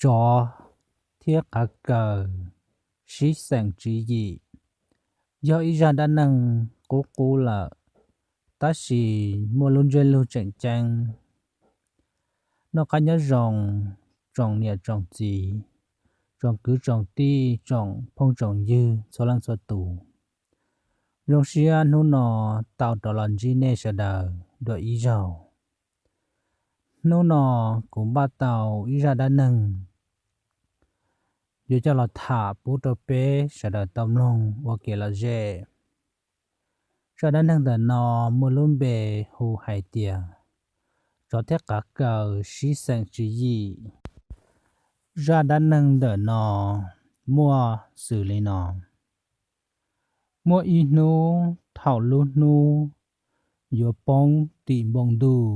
Tsov thiab qav kaws sib xeem tswv yim yog ib zaj dab neeg qub qub lawm, tab sis muaj lub ntsiab lus tseem ceeb. Noj qab nyob zoo tsoom niam tsoom txiv, tsoom kwv tsoom tij, tsoom phooj tsoom ywg txhua leej txhua tus. Zoo siab hnub no tau rov los ntsib nej sawv daws dua ib zaug. Hnub no kuv npaj tau ib zaj dab neeg yuav coj los tham pub rau peb sawv daws tau mloog ua kev lom zem. Zaj dab neeg ntawm no muaj lub npe hu hais tias tsov thiab qav kaws sib xeem tswv yim. Zaj dab neeg ntawm no muaj xws li no. Muaj ib hnub thaum lub hnub yuav poob tim npoo ntuj,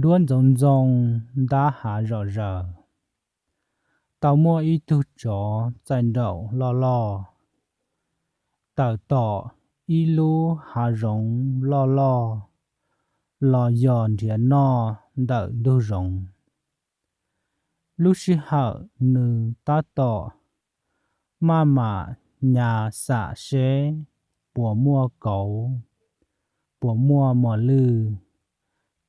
duab ntxoov ntxoo ntab hav zom zaws, tau muaj ib tug tsov txaij nraum loj loj tawm tom ib lub hav zoov loj loj los yos nrhiav noj ntawm ntug zoov. Lub sij hawm nws tab tom maj mam nyas xam seb puas muaj kauv, puas muaj mos lwj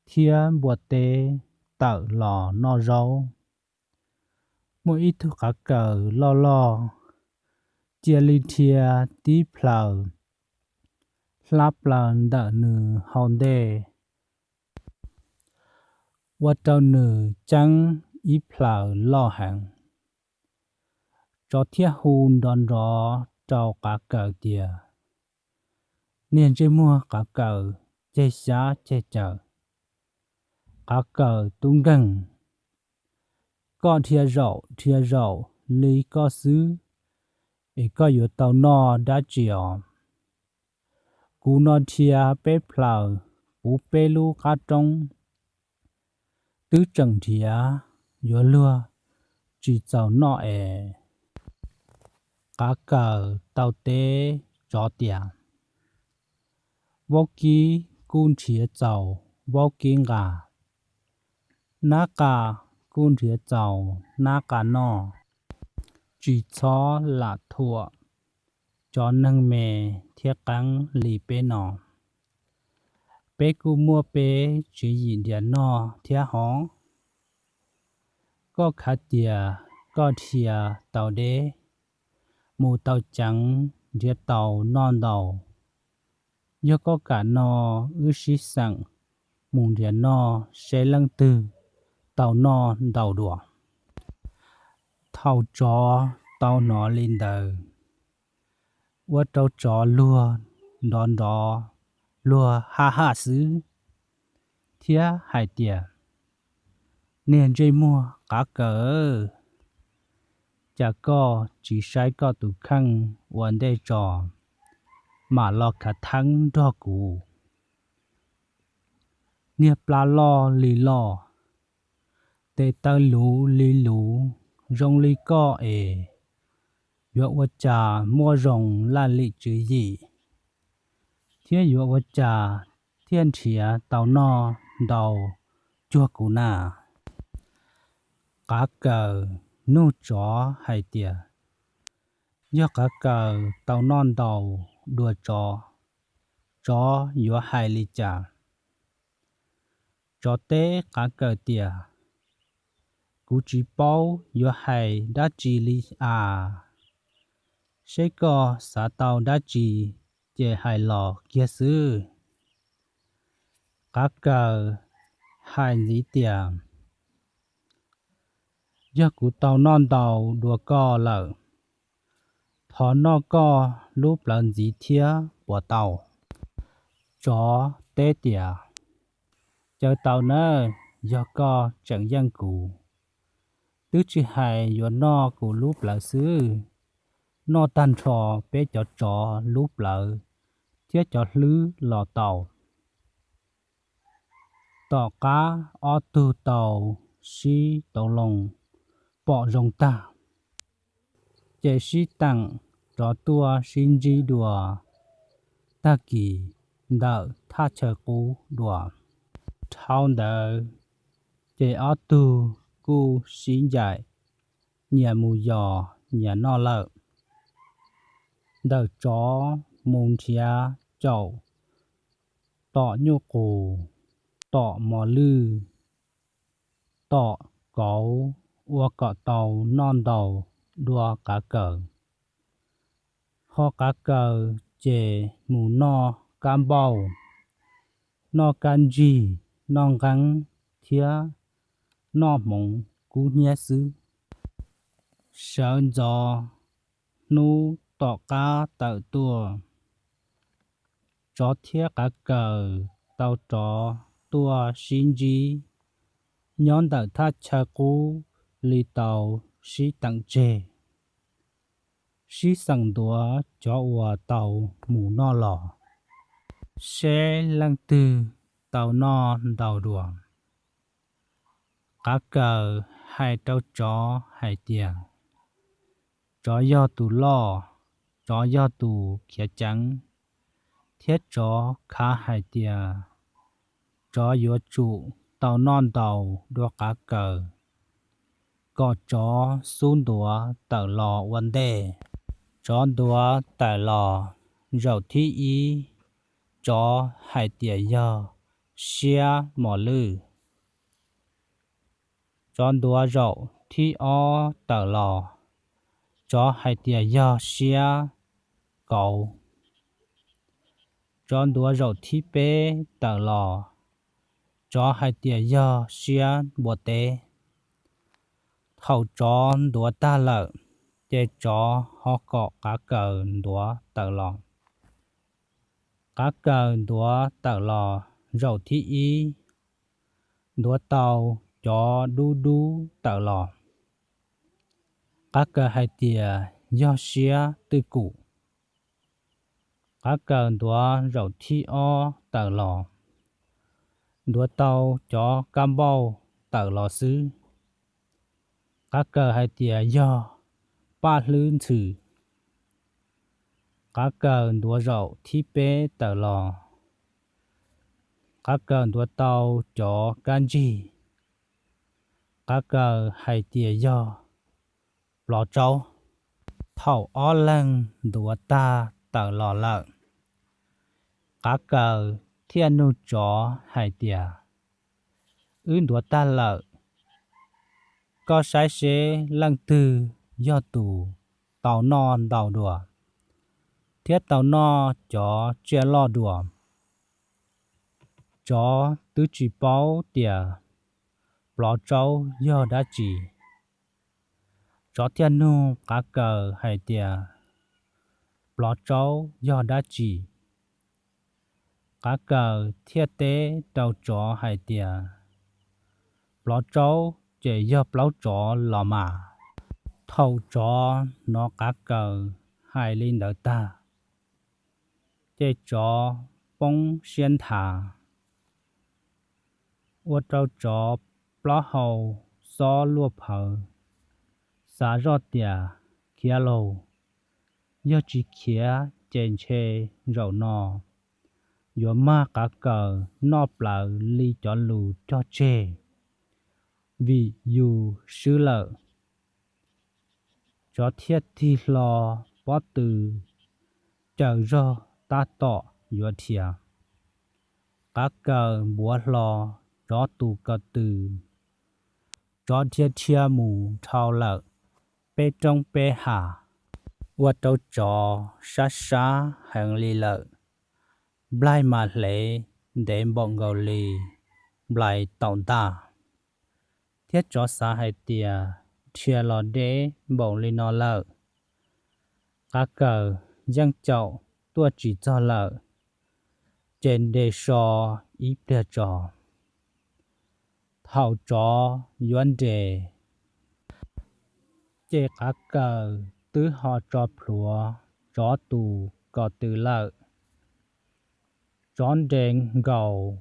thiab npua teb tawm los noj zaub. Muaj ib tug qav kaws loj loj cia li dhia tib plhaws hlab plaws ntawm nws hau ntej, ua rau nws ceeb ib plhaws loj heev. Tsov thiaj hu nrov nrov rau qav kaws tias, niag ntsej muag qav kaws ceg xyab ceg caws, qav kaws tub nkeeg, koj dhia zaum dhia zaum li koj xwb es koj yuav tau noj dab tsi os? Kuv no dhia peb plhaws puv peb lub qab roob twb tseem nrhiav yuav luag tsis txaus noj es. Qav kaws tau teb tsov tias, vaub kib kuj nrhiav txaus vaub kib nqa, nab qa kuj nrhiav txaus nab qa noj, tsis txhob lam thuam cov neeg me thiab qeeb li peb no. Peb kuj muaj peb tswv yim nrhiav noj thiab hov. Koj khav tias koj dhia tau deb, mus tau ceev, nrhiav tau noj ntau. Yog koj kam no wb sib xeem mus nrhiav noj seb leej twg tau noj ntau dua. Thaum tsov tau hnov li ntawd, ua rau tsov luag nrov nrov, luag haj haj xwb thiab hais tias, niag ntsej muag qav kaws, cas koj tsis saib koj tus kheej ua ntej tso, mam los khav theeb nrog kuv? Niag plab loj li loj, tes taw luv li luv zoo li koj es yuav ua cas muaj zoo laj lim tswv yim, thiab yuav ua cas thiaj nrhiav tau noj ntau cuag kuv na? Qav kaws nug tsov hais tias, yog qav kaws tau noj ntau dua tsov, tsov yuav hais li cas? Tsov teb qav kaws tias, kuv tsis paub yuav hais dab tsi li as. Seb koj xav tau dab tsi ces hais los kiag xwb. Qav kaws hais ntxiv tias, yog kuv tau noj ntau dua koj lawm, thov noj koj lub plawv ntxiv thiab puas tau? Tsov teb tias, caw tau nawb, yog koj tseem yeej kuv. Twb tsis hais yuav noj kuv lub plawv xwb, noj tag nrho peb cov tsov lub plawv thiab cov hlwb los tau. Tom qab ob tug tau sib tau loo pom zoo tag, ces sib teem rov tuaj sib ntsib dua tag kis ntawm thaj chaw qub dua. Dhau ntawd, ces ob tug kuj sib ncaim nyias mus yos nyias noj lawm. Ntawm tsov mus nrhiav caum tom nyuj qus, tom mos lwj, tom kauv ua kom tau noj ntau dua qav kaws. Ho qav kaws ces mus noj kab npauj, noj kab ntsig, noj nqeeb thiab noj hmoov kub hnyiab xwb. Sawv ntxov hnub tom qab tawm tuaj, tsov thiab qav kaws tau rov tuaj sib ntsib nyob ntawm thaj chaw qub li tau sib teem tseg, sib xeem ntuav cov uas tau mus noj los, seb leej twg tau noj ntau dua. Qav kaws hais rau tsov hais tias, tsov yog tus loj, tsov yog tus khiav ceev, thiab tsov khav hais tias tsov yuav tsum tau noj ntau dua qav kaws kom tsov xub ntuav tawm los ua ntej. Tsov ntuav tawm los zaum thib ib, tsov hais tias yog siab mos lwj. Tsov ntuav zaum thib ob tawm los, tsov hais tias yog siab kauv. Tsov ntuav zaum thib peb tawm los, tsov hais tias yog siab npua teb. Thaum tsov ntuav tag lawm, ces tsov ho kom qav kaws ntuav tawm los. Qav kaws ntuav tawm los zaum thib ib, ntuav tau cov dub dub tawm los. Qav kaws hais tias yog siab twj kum. Qav kaws ntuav zaum thib ob tawm los, ntuav tau cov kab npauj tawm los xwb. Qav kaws hais tias yog paj hlwb ntxhw. Qav kaws ntuav zaum thib peb tawm los, qav kaws ntuav tau cov kab ntsig. Qav kaws hais tias yog plov tsaub. Thaum ob leeg ntuav tag tawm los lawm, qav kaws thiaj nug tsov hais tias, wb ntuav tag lawm, koj saib seb leej twg yog tus tau noj ntau dua thiab tau noj cov tsiaj loj dua. Tsov twb tsis paub tias plov tsaub yog dab tsi. Tsov thiaj nug qav kaws hais tias, plov tsaub yog dab tsi? Qav kaws thiaj teb rau tsov hais tias, plov tsaub ces yog plaub tsov los mas. Thaum tsov hnov qav kaws hais li ntawd tag, ces tsov poob siab nthav, ua rau tsov plaub hau xob luaj phawv, xav zoj tias, khiav lauj, yog tsis khiav ces ntshe zaum no yuav mag qav kaws noj plawv li cov lus cog tseg, vim yus swb lawm. Tsov thiaj tig hlo pob tw, caws zog tab tom yuav dhia. Qav kaws npuav hlo tsov tus ko tw, tsov dhia dhia mus dhau lawm peb roob peb hav, ua rau tsov sab sab heev li lawm. Nplaig mas hlev ntev npaum nkaus li nplais taum ntaj, thiab tsov xav hais tias dhia los deb npaum li no lawm, qav kaws yeej caum tuaj tsis txog lawm, ces nres so ib pliag tso. Thaum tsov yuav nres, ces qav kaws twb ho tso plhuav tsov tus ko tw lawm. Tsov nres nkaus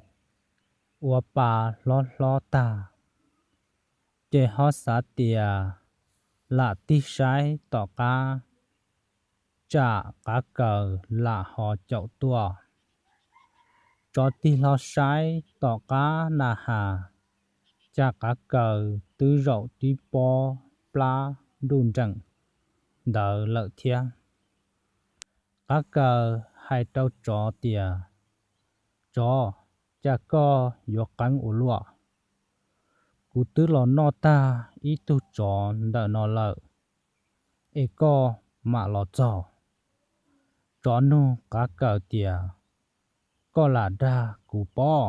ua pa hlob hlob tag, ces ho xav tias lam tig saib tom qab tsam qav kaws lam ho caum tuaj. Tsov tig hlo saib tom qab na has, cas qav kaws twb zaum tib pob plab nruj nreem ntawd lawm thiab. Qav kaws hais rau tsov tias, Tsov, cas koj yuav qeeb ua luaj? Kuv twb los noj tag ib tug tsov ntawm no lawm, es koj mam los txog. Tsov nug qav kaws tias, Koj lam dag kuv pob?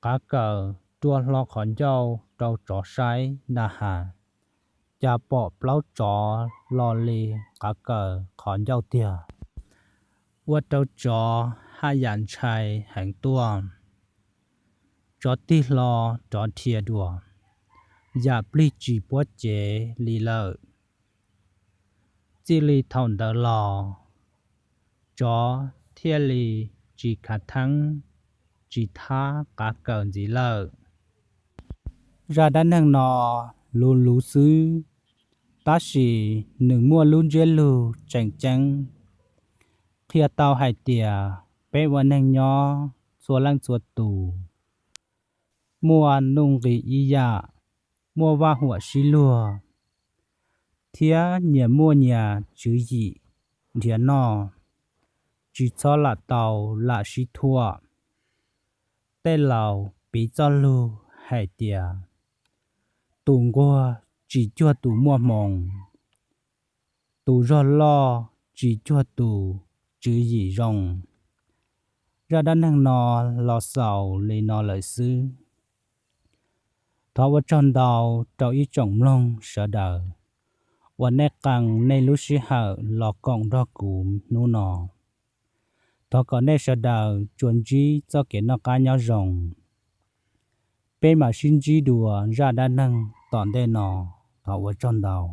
Qav kaws rua hlo qhov ncauj rau tsov saib na has, cas pom plaub tsov lo li qav kaws qhov ncauj tiag, ua rau tsov haj yam ntshai heev tuaj. Tsov tig hlo rov dhia dua, yam plig tsis puab cev li lawm. Txij li thaum ntawd los, tsov thiaj li tsis khav theeb, tsis thab qav kaws ntxiv lawm. Zaj dab neeg no luv luv xwb, tab sis nws muaj lub ntsiab lus tseem ceeb, qhia tau hais tias peb ua neeg nyob txhua leej txhua tus muaj nuj nqis ib yam, muaj vaj huam sib luag, thiab nyias muaj nyias tswv yim nrhiav noj, tsis txhob lam tau lam sib thuam. Tej laus piv txoj lug hais tias, tus nquag tsis cuag tus muaj hmoo, tus zog loj tsis cuag tus tswv yim zoo. Zaj dab neeg no los xaus li no lawm xwb. Thov ua tsaug ntau rau ib tsoom mloog sawv daws uas nej qee nej lub sij hawm los koom nrog kuv hnub no. Thov kom nej sawv daws tsuas ntsib txoj kev noj qab nyob zoo. Peb mam sib ntsib dua zaj dab neeg tom ntej no. Thov ua tsaug ntau.